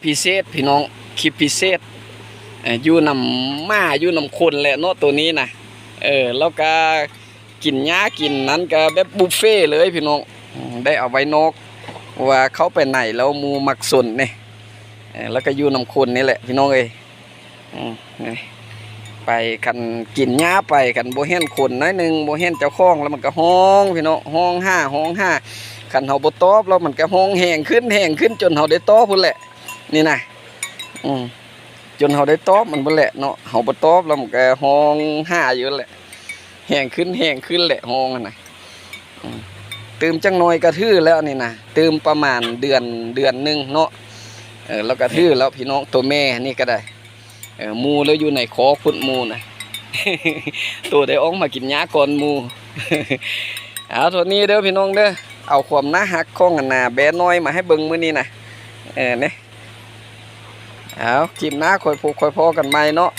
ພິເສດພີ່ນ້ອງ ຄລິບພິເສດ ເອີ ຢູ່ນຳໝາຢູ່ນຳຄົນແຫຼະເນາະໂຕນີ້ນະ. ເອີ ແລ້ວກະກິນຫຍ້າກິນນັ້ນກະແບບບຸບເຟເລີຍພີ່ນ້ອງ. ອືມ ໄດ້ເອົາໄວ້ນອກ ເພາະວ່າເຂົ້າໄປໃນແລ້ວໝູ່ມັກຊົນເດ້. ເອີ ແລ້ວກະຢູ່ນຳຄົນນີ້ແຫຼະພີ່ນ້ອງເອີຍ. ອືມ ນີ້ ໄປ ຄັນກິນຫຍ້າໄປ ຄັນບໍ່ເຫັນຄົນໜ້ອຍໜຶ່ງ ບໍ່ເຫັນເຈົ້າຂອງແລ້ວມັນກະຮ້ອງພີ່ນ້ອງ ຮ້ອງຫາ ຮ້ອງຫາ. ຄັນເຮົາບໍ່ຕອບແລ້ວມັນກະຮ້ອງແຮງຂຶ້ນ ແຮງຂຶ້ນ ຈົນເຮົາໄດ້ຕອບພຸ້ນແຫຼະ. ນີ້ນະ ອືມ ຈົນເຮົາໄດ້ຕອບມັນພຸ້ນແຫຼະເນາະ. ເຮົາບໍ່ຕອບແລ້ວມັນກະຮ້ອງຫາຢູ່ແຫຼະ ແຮງຂຶ້ນ ແຮງຂຶ້ນແຫຼະ ຮ້ອງຫັ້ນນະ. ອືມ ຕື່ມຈັກໜ້ອຍກະຖືແລ້ວນີ້ນະ ຕື່ມປະມານເດືອນ ເດືອນໜຶ່ງເນາະ. ເອີ ແລ້ວກະຖືແລ້ວພີ່ນ້ອງ ໂຕແມ່ນີ້ກະໄດ້. ເອີ ໝູ່ລາວຢູ່ໃນຄອກພຸ້ນ ໝູ່ນະ ໂຕໄດ້ອອກມາກິນຫຍ້າກ່ອນໝູ່. ເອົາ ເທົ່ານີ້ເດີພີ່ນ້ອງເດີ ເອົາຄວາມໜ້າຮັກຂອງອັນນາແບ້ນ້ອຍມາໃຫ້ເບິ່ງມື້ນີ້ນະ. ເອີ ນີ້ ເອົາ ຄລິບໜ້າຄ່ອຍພົບຄ່ອຍພໍ້ກັນໃໝ່ເນາະ.